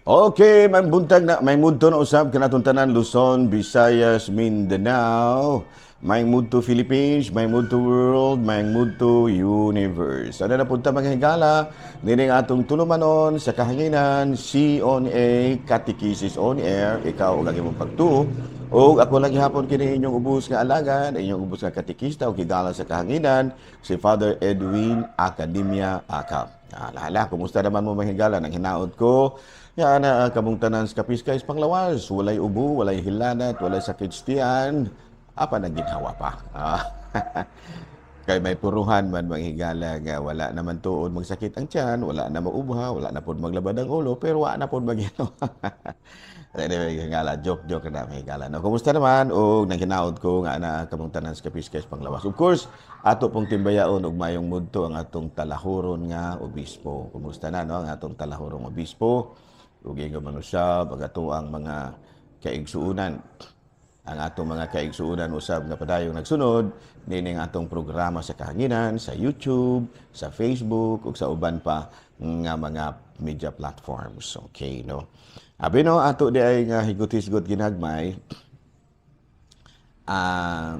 Okay, may buntag na, may mudto na usab kanatong tanan, Luzon, Visayas, Mindanao, may mudto Philippines, may mudto world, may mudto universe. Ano na punta, mga higala, nining atong tulumanon sa kahanginan, C on A, Catechesis on Air, ikaw og ang imong pagtuo, o ako lang gihapon kini inyong ubos nga alagad, inyong ubos nga katekista o higala sa kahanginan, si Father Edwin Academia Acap. Ah, hala, kumusta naman mo, mga higala? Nang hinaot ko, ya na kamong tanan sa kapiskay panglawas, walay ubo, walay hilanat, walay sakit sa tiyan, apa nang ginhawa pa. Ah. Kay may puruhan man, mga higala, nga wala naman tuod magsakit ang tiyan, wala na maubha, wala na pod maglabad ang ulo, pero wala na pod magino. Anyway, higala, joke joke na, mga higala. No, kumusta naman og nang hinaot ko nga ana kamong tanan sa kapiskay panglawas? Of course, ato pong timbayaon og mayong mudto ang atong talahuron nga obispo. Kumusta na, no, ang atong talahurong obispo? Ug ingon man usab ang ato ang mga kaigsuunan, ang atong mga kaigsuunan usab nga padayong nagsunod nining atong programa sa kahanginan, sa YouTube, sa Facebook ug sa uban pa nga mga media platforms. Okay, no. Abi no, ato di ay nga higot-hisgot ginagmay,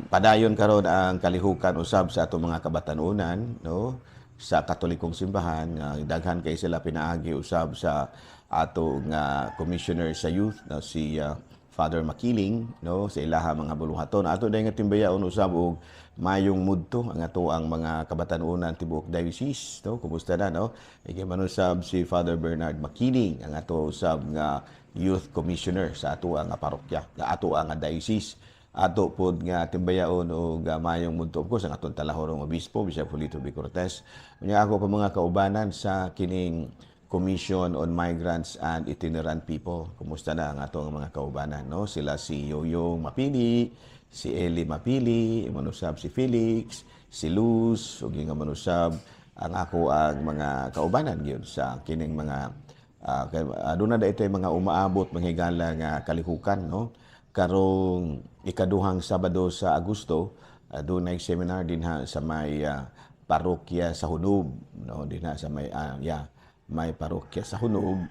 padayon karon ang kalihukan usab sa atong mga kabatanunan, no, sa Katolikong simbahan nga daghan kay sila pinaagi usab sa ato nga commissioner sa youth na si Father Makiling, no, sa ilaha mga buluhaton. Ato dahil nga timbayaon usab og mayong mudto ang ato ang mga kabatanunan tibuok diocese, no. Kumusta na, no? Ige man usab si Father Bernard Makiling, ang ato usab nga youth commissioner sa ato ang parokya, nga ato ang diocese. Ato pod nga timbayaon og mayong mudto, of course, ang atong talahorong obispo, Bishop Julito B. Cortez. Unya ako pa mga kaubanan sa kining Commission on Migrants and Itinerant People. Kumusta na ang atong mga kaubanan, no? Sila si Yoyong Mapili, si Eli Mapili, manusab si Felix, si Luz, ug nga manusab ang ako ang mga kaubanan gyud sa kining mga aduna na ito mga umaabot, mga higala, nga kalihukan, no, karong ikaduhang Sabado sa Agosto. Dunay seminar dinha sa may parokya sa Hunob, no, dinha sa may yeah, may parokya sa Hunob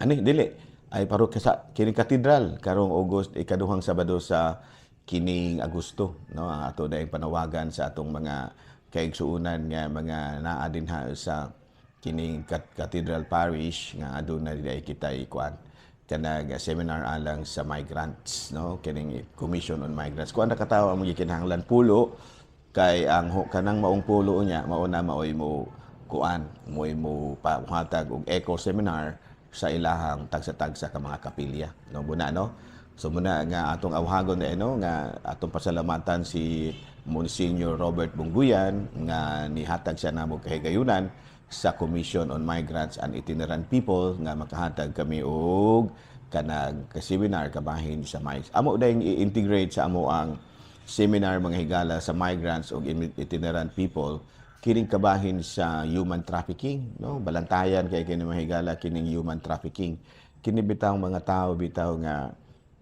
ani dili ay parokya sa kining katedral karong August, ikaduhang Sabado sa kining Agosto, no. Ang ato dayong panawagan sa atong mga kaigsuonan nga mga naa dinha sa kining Cathedral Parish nga aduna diay kita ikuan kanag seminar alang sa migrants, no, kining Commission on Migrants. Kuan ra katawo ang gikinahanglan, pulo, kay ang kanang maong pulo niya mao na maoy mo kuan mo'y mo pahatag og eco seminar sa ilahang tagsa-tagsa ka mga kapilya, no, buna, no. So muna nga atong awhagon na, no, nga atong pasalamatan si Monsignor Robert Bungguyan nga nihatag siya namo kahigayunan sa Commission on Migrants and Itinerant People nga makahatag kami og kanag seminar kabahin sa migrants. Amo dayong i-integrate sa amo ang seminar, mga higala, sa migrants ug itinerant people kining kabahin sa human trafficking, no. Balantayan kay kini, mga higala, kining human trafficking. Kini bitaw mga tao bitaw nga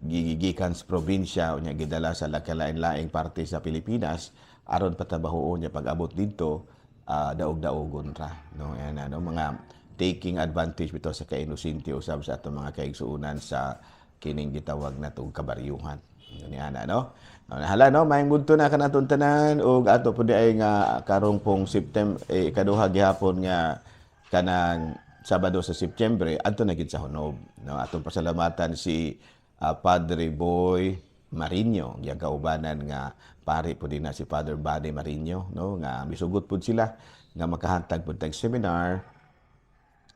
gigikan sa probinsya unya gidala sa lain-laing parte sa Pilipinas aron patabahoon niya. Pag-abot didto, daog-daogon ra, no. Yan ano, mga taking advantage bitaw sa kainosente usab sa atong mga kaigsuonan sa kining gitawag natong kabaryuhan ni ana, no. Hala no, maayong budto na kanatong tanan ug ato pud ay nga karong pong September eh, ikaduha gihapon nga kanang Sabado sa Setyembre, adto na gid sa Hunob, no. Atong pasalamatan si Padre Boy Marino, iyang kaubanan nga pari po din na si Father Buddy Marino, no, nga misugot pud sila nga makahatag pud tag seminar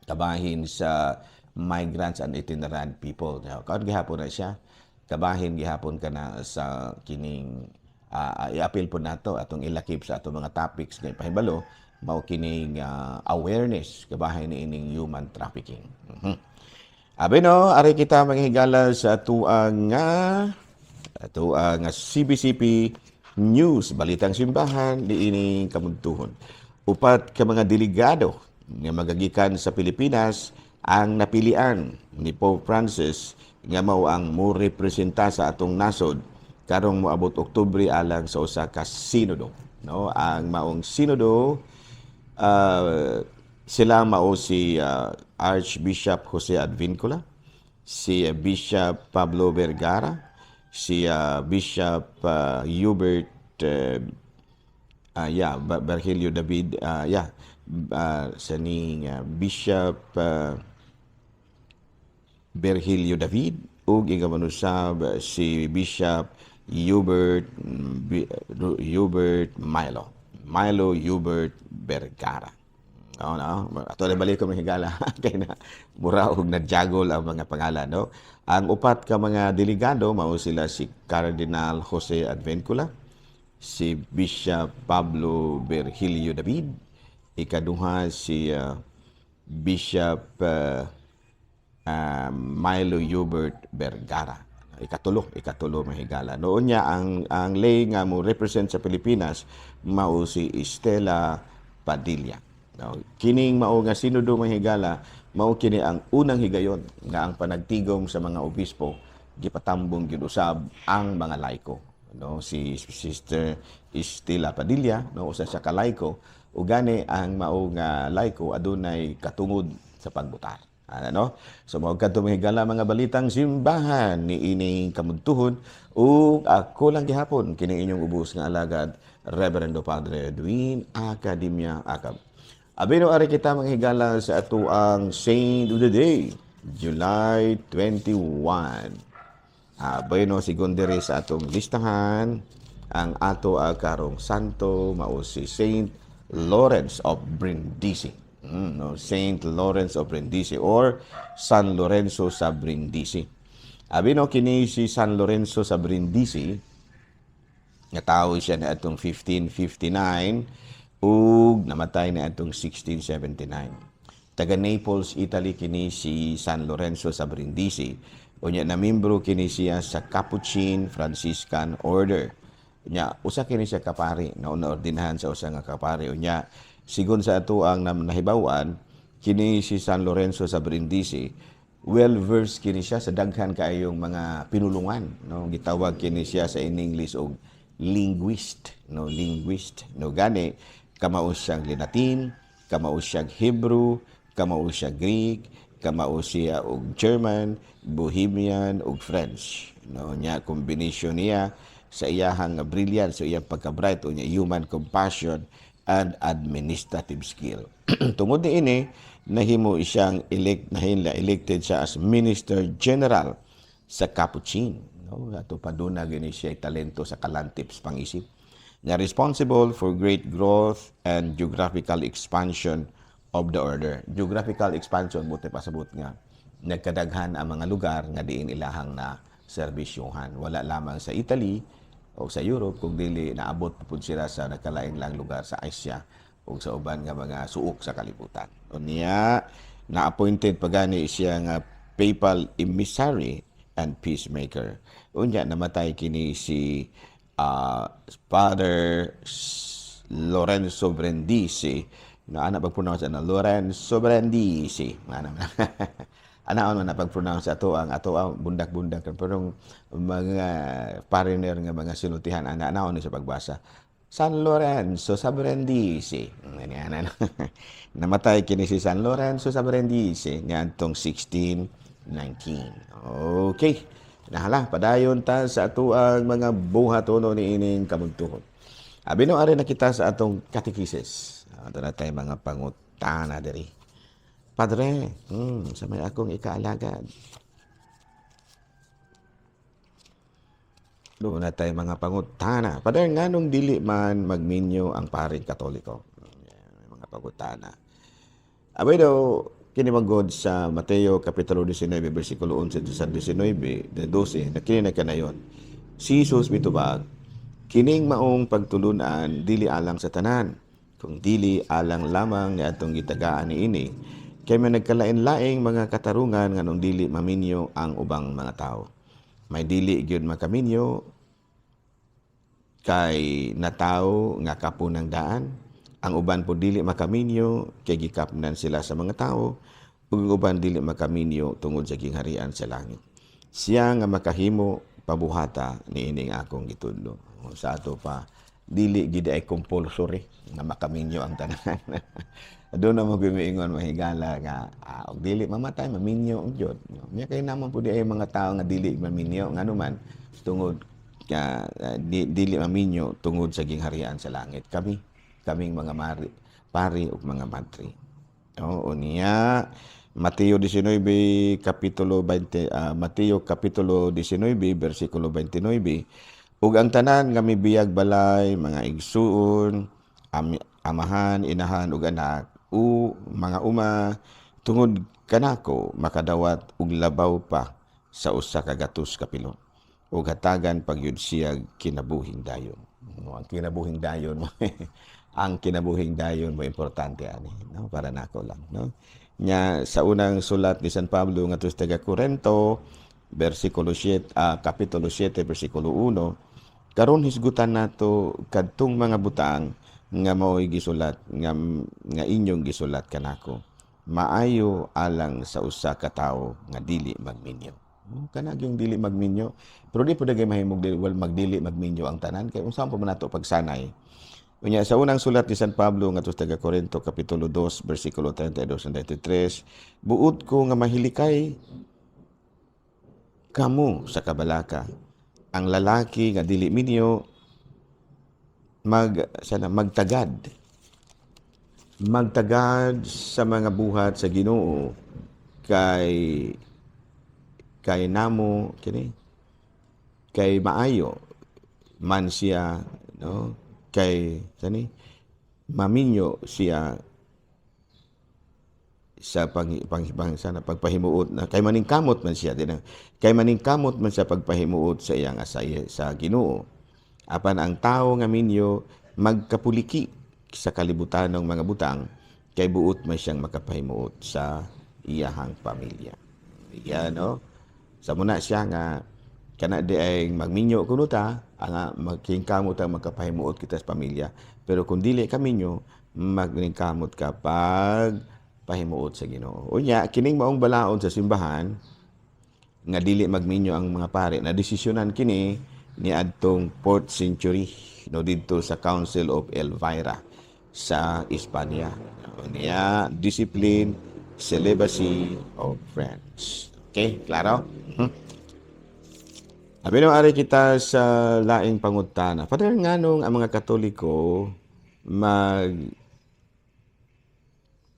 kabahin sa migrants and itinerant people. Now, kaon gihapon na siya. Kabahin gihapon kana sa kining i-appeal po nato, atong ilakip sa atong mga topics nga ipahibalo mao kining awareness kabahin ni ining human trafficking. Abi no, ari kita, mga higala, sa atuang nga atuang nga CBCP News, Balitang Simbahan niining kamudtuhon. Upat ka mga delegado nga magagikan sa Pilipinas ang napilian ni Pope Francis nga mao ang mo representa sa atong nasod karong moabot Oktubre alang sa usa ka sinodo, no. Ang maong sinodo, sila mao si Archbishop Jose Advincula, Si Bishop Pablo Vergara, si Bishop Hubert yeah, Virgilio David, yeah, sa ning Bishop Virgilio David ug ingaman usab si Bishop Hubert Hubert Milo. Milo Hubert Vergara. Oo, no? Ato na balik ko, mga higala, kay na mura og najagol ang mga pangalan, no? Ang upat ka mga delegado mao sila si Cardinal Jose Advincula, si Bishop Pablo Virgilio David, ikaduha si Bishop Milo Hubert Vergara. Ikatulo, ikatulo, mga higala. Noon niya ang lay nga mo represent sa Pilipinas mao si Estela Padilla. No, kining mao nga sinudo, mga higala, mao kini ang unang higayon nga ang panagtigom sa mga obispo gipatambong gyud usab ang mga laiko. No, si Sister Estela Padilla, no, usa siya ka laiko, ug gani ang mao nga laiko adunay katungod sa pagbutar. Ano? So mao kadto, mga higala, mga balitang simbahan ni ining kamudtuhon, ug ako lang gihapon kini inyong ubos nga alagad, Reverendo Padre Edwin Academia Acab. Abino ari kita, mga higala, sa ato ang Saint of the Day, July 21. Bueno, sigon diri sa atong listahan, ang ato karong santo mao si Saint Lawrence of Brindisi. No, Saint Lawrence of Brindisi or San Lorenzo sa Brindisi. Abi no, kini si San Lorenzo sa Brindisi, nga tawo siya na atong 1559 ug namatay na atong 1679. Taga Naples, Italy kini si San Lorenzo sa Brindisi. Unya na membro kini siya sa Capuchin Franciscan Order. Unya usa kini siya kapari, no, naordinahan sa usa nga kapari. Unya sigon sa ato ang nahibaw-an, kini si San Lorenzo sa Brindisi well versed kini siya sa daghan kaayong mga pinulungan, no? Gitawag kini siya sa in English og linguist, no? Linguist, no? Gani kamao siyang Latin, kamao siyang Hebrew, kamao siya Greek, kamao siya og German, Bohemian ug French, no? Nya combination niya sa iyahang brilliance, sa iyang pagka-bright, unya human compassion and administrative skill. Tungod niini, nahimo siyang elect nahimla elected siya as Minister General sa Capuchin, no? Ato pa duna gini siya talento sa kalantip sa pangisip nga responsible for great growth and geographical expansion of the order. Geographical expansion, buti pasabot nga nagkadaghan ang mga lugar nga diin ilahang na serbisyuhan. Wala lamang sa Italy o sa Europe, kung dili naabot pa pud sila sa nagkalain lang lugar sa Asia o sa uban nga mga suok sa kalibutan. Unya na-appointed pa gani siya nga papal emissary and peacemaker. Unya namatay kini si Father Lorenzo Brindisi na ana pag-pronounce ana Lorenzo Brindisi ana ana ano na pag-pronounce ato ang bundak-bundak, pero mga foreigner nga mga sinultihan ana ana ni sa pagbasa San Lorenzo sa Brindisi. Ani ana. Namatay kini si San Lorenzo sa Brindisi niadtong 1619. Okay. Nahala, padayon ta sa atuang mga buhatono ni ining kamuntuhon. Abi no, ari na kita sa atong katekisis. Ato na tayo mga pangutana diri. Padre, sa may akong ikaalagad. Doon na tayo mga pangutana. Padre, nganong dili man magminyo ang paring Katoliko? Yan, mga pangutana. Abay daw, kini magod sa Mateo Kapitulo 19, versikulo 11 sa 19, 12, na kini na kanayon. Si Jesus mitubag, "Kining maong pagtulunan dili alang sa tanan, kung dili alang lamang ni atong gitagaan niini, kay may nagkalain-laing mga katarungan nganong dili maminyo ang ubang mga tawo. May dili gyud makaminyo kay natawo nga kapunang daan, ang uban po dili makaminyo kay gikapnan sila sa mga tao, ug ang uban dili makaminyo tungod sa gingharian sa langit. Siya nga makahimo, pabuhata niining akong gitudlo." Sa ato pa, dili gid ay compulsory nga makaminyo ang tanan. Doon na mo miingon, mga higala, nga og dili mamatay, maminyo ang jud. Nya kay naman pud ay mga tao nga dili maminyo, ngano man tungod nga dili maminyo tungod sa gingharian sa langit. Kami, kaming mga mari, pari ug mga madre. Oo niya Mateo 19 kapitulo 20, Mateo kapitulo 19 bersikulo 29: "Ug ang tanan nga mibiyag balay, mga igsuon, amahan, inahan ug anak o mga uma tungod kanako makadawat og labaw pa sa 100 ka pilo ug hatagan pagyud siya kinabuhing dayon." No, ang kinabuhing dayon mo, ang kinabuhing dayon mo importante ani, no? Para nako lang, no? Nya sa unang sulat ni San Pablo ngadto sa taga Corinto, bersikulo 7, kapitulo 7 bersikulo 1: "Karon hisgutan nato kadtong mga butang nga mao'y gisulat nga inyong gisulat kanako. Maayo alang sa usa ka tawo nga dili magminyo." Oh, kana yung dili magminyo. Pero di pud kay mahimong dili, well, magdili magminyo ang tanan kay unsa pa man nato pagsanay. Unya sa unang sulat ni San Pablo ngadto sa taga Corinto, kapitulo 2 bersikulo 32 and 33: "Buot ko nga mahilikay kamo sa kabalaka. Ang lalaki nga dili minyo mag sana magtagad magtagad sa mga buhat sa Ginoo kay kay namo kini kay maayo man siya, no, kay sani maminyo siya sa pang, pang, pang sana pagpahimuot na kay maningkamot man siya din, kay maningkamot man siya pagpahimuot sa iyang asay sa Ginoo. Apan ang tawo nga minyo magkapuliki sa kalibutan ng mga butang kay buot man siyang makapahimuot sa iyahang pamilya." Yan, no? Sa muna siya nga kana di ay magminyo kuno ta, ang magkingkamot ang makapahimuot kita sa pamilya. Pero kung dili ka minyo, magningkamot ka pag pahimuot sa Ginoo. Unya kining maong balaod sa simbahan nga dili magminyo ang mga pare, na desisyonan kini ni adtong 4th century, no, didto sa Council of Elvira sa Espanya. Niya discipline, celibacy of friends. Okay, klaro? Abi no, ari kita sa laing pangutana. Father, nganong ang mga Katoliko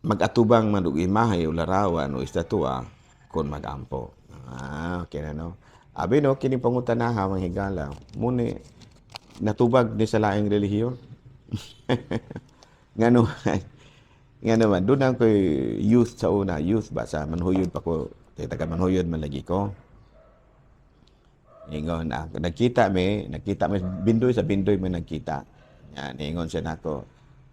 mag-atubang man og imahe o larawan o estatua kung mag-ampo? Ah, okay na, no? Abi no, kini pangutana ha, mga higala. Muni natubag ni sa laing relihiyon. Ngano nga naman, doon ang ko'y youth sa una, youth ba, sa manhuyod pa ko, kay taga manhuyod man lagi ko. Ingon, nagkita mi, bindoy sa bindoy mi nagkita. Yan, ingon siya nako.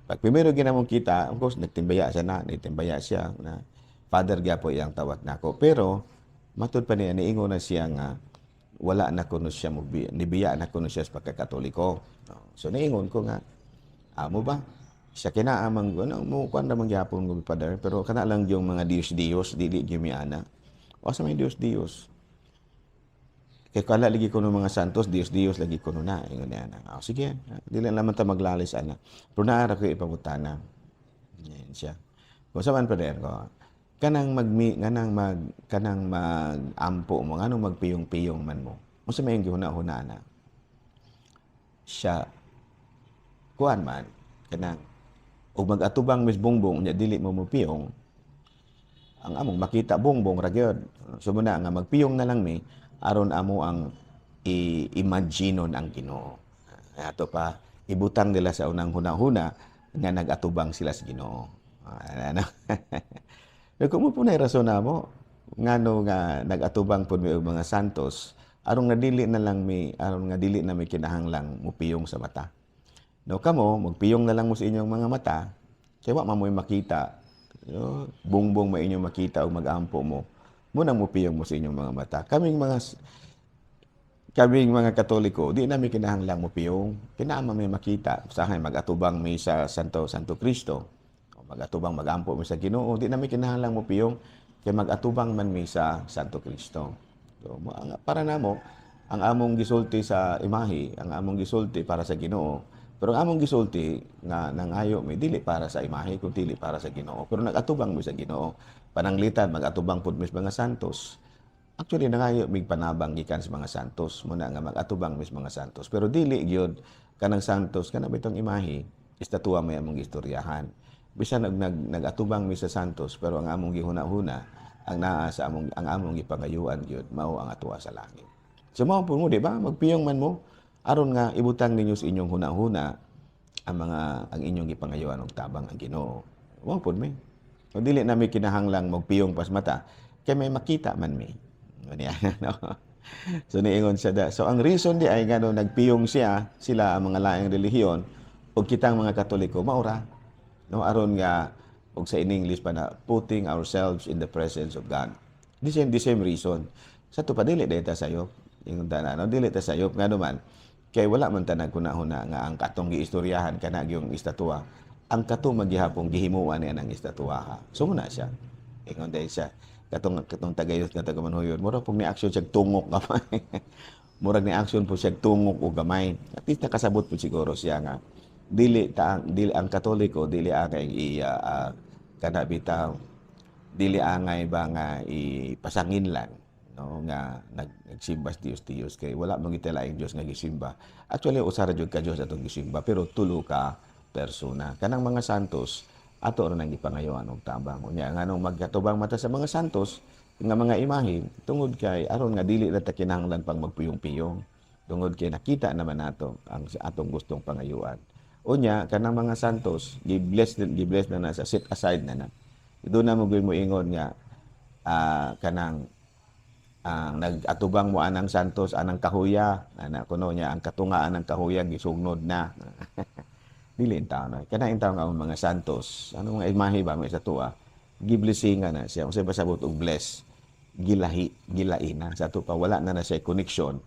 Pag primero ginamong kita, of course, nagtimbaya siya na, nagtimbaya siya na father gyapo iyang tawag nako. Pero matud pa niya, niingon na siya nga wala na kuno siya mubi, nibiya na kuno siya sa pagkakatoliko. So niingon ko nga, amo ba? Siya kinaamang ano mo kuan ra man gyapon ko, father, pero kana lang yung mga Diyos Diyos dili gyud mi ana. O sa may Diyos Diyos. Kay kala lagi ko ng mga santos, Diyos Diyos lagi ko na. Ingon niya na. Oh, sige, dili naman ta maglalis ana. Pero naara ko ipangutana. Yan siya. Kung sa man, father ko, kanang mag-ampo mo, nganong magpiyong-piyong man mo? Unsa may gihuna-huna na? Siya kuan man kanang ug mag-atubang mis bongbong nya dili mo mopiyong, ang among makita bongbong ra gyud. So muna nga magpiyong na lang mi aron amo ang i-imaginon ang Ginoo. Ato pa ibutang nila sa unang huna-huna nga nag-atubang sila sa Ginoo. Ano? Pero kung mo po na rason na mo, ngano nga nag-atubang po mi og mga santos, aron nga dili na lang mi, aron nga dili na mi kinahanglang mupiyong sa mata. No, kamo magpiyong na lang mo sa inyong mga mata, kay wa man mo'y makita. No, bongbong ma inyong makita og mag-ampo mo. Munang mupiyong mo sa inyong mga mata. Kaming mga Katoliko, di namin kinahanglang mupiyong. Kinahanglan may makita. Usahay mag-atubang mi sa Santo Santo Cristo. O mag-atubang, mag-ampo mi sa Ginoo, di namin kinahanglang mupiyong kay mag-atubang man mi sa Santo Cristo. So, para namo, ang among gisulti sa imahe, ang among gisulti para sa Ginoo, Pero ang among gisulti nga nangayo mi, dili para sa imahe kun dili para sa Ginoo. Pero nagatubang mi sa Ginoo. Pananglitan magatubang pud mi sa mga santos. Actually, nangayo mig panabang gikan sa mga santos, muna nga magatubang mi sa mga santos. Pero dili gyud kanang santos, kana bitong imahe, estatwa may among istoryahan. Bisan nag, nag nagatubang mi sa santos, pero ang among gihuna-huna, ang naa sa among, ang among gipangayuan gyud mao ang atoa sa langit. So mao po mo, di ba? Magpiyong man mo aron nga ibutang ninyo sa inyong huna-huna ang mga ang inyong gipangayuan og tabang ang Ginoo. Mao pud mi. O dili na mi kinahanglang magpiyong pas mata kay may makita man mi. Ano yan, no? So niingon siya da. So ang reason di ay ngano nagpiyong siya, sila ang mga laing relihiyon ug kitang mga Katoliko maura. No, aron nga og sa in English pa na putting ourselves in the presence of God. The same reason. Sa to pa, dili ta sayop. Ingon ta na, no, dili ta sayop, ngano man kay wala man ta nagkunahuna nga ang katong giistoryahan kana gyung estatwa. Ang kato magihapong gihimuan niya ng estatwa ha. So muna siya. Ingon dahil siya katong katong tagayot nga taga Manhuyon, mura pug ni action siya tungok gamay. Murag ni action po siya tungok og gamay. At least nakasabot po siguro siya nga dili ta dili ang Katoliko, dili angay i kana bitaw, dili angay ba nga ipasangin lang, no, nga nagsimba sa Dios Dios kay wala man gyud laing Dios nga gisimba. Actually, usa ra jud ka Dios atong gisimba, pero tulo ka persona. Kanang mga santos, ato ra nang gipangayuan og tabang. Unya nganong magkatubang mata sa mga santos nga mga imahe? Tungod kay aron nga dili ra ta kinahanglan pang magpiyong-piyong, tungod kay nakita naman nato ang atong gustong pangayuan. Unya kanang mga santos, gi-bless, gi-bless na na sa set aside na na. Doon na mo gyud mo ingon nga kanang ang nag-atubang mo anang santos, anang kahuya, ana kuno niya, ang katungaan ng kahuya gisugnod na. Dili intaw na. Kana intaw nga ang mga santos, ano, mga imahe ba may sa tuwa, giblessingan na siya. Unsay pasabot og bless? Gilahi, gilain na. Sa ato pa, wala na na siya connection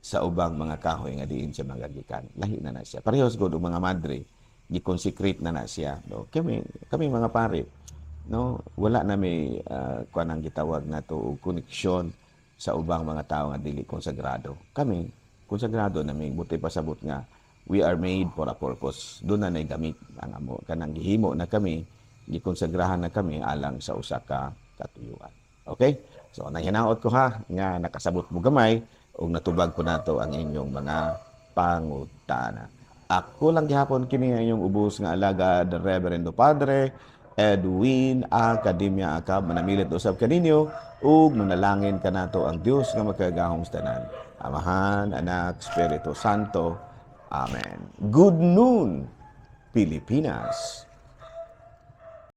sa ubang mga kahoy nga diin siya magagikan. Lahi na na siya. Parehas gud og mga madre, gi-consecrate na na siya. No? Kami, kami mga pare, no, wala na may kuan ang gitawag nato og koneksyon sa ubang mga tao nga dili konsagrado. Kami, konsagrado na may buti pasabot nga we are made for a purpose. Doon na nay gamit ang amo kanang gihimo na kami, gikonsagrahan na kami alang sa usa ka katuyuan. Okay? So nanghinaot ko ha nga nakasabot mo gamay ug natubag ko nato ang inyong mga pangutana. Ako lang gihapon kini ang inyong ubos nga alagad, Reverendo Padre Edwin Academia Acab, manamilit usab kaninyo ug manalangin kanato ang Dios nga makagagahom sa tanan. Amahan, Anak, Espiritu Santo. Amen. Good noon, Pilipinas.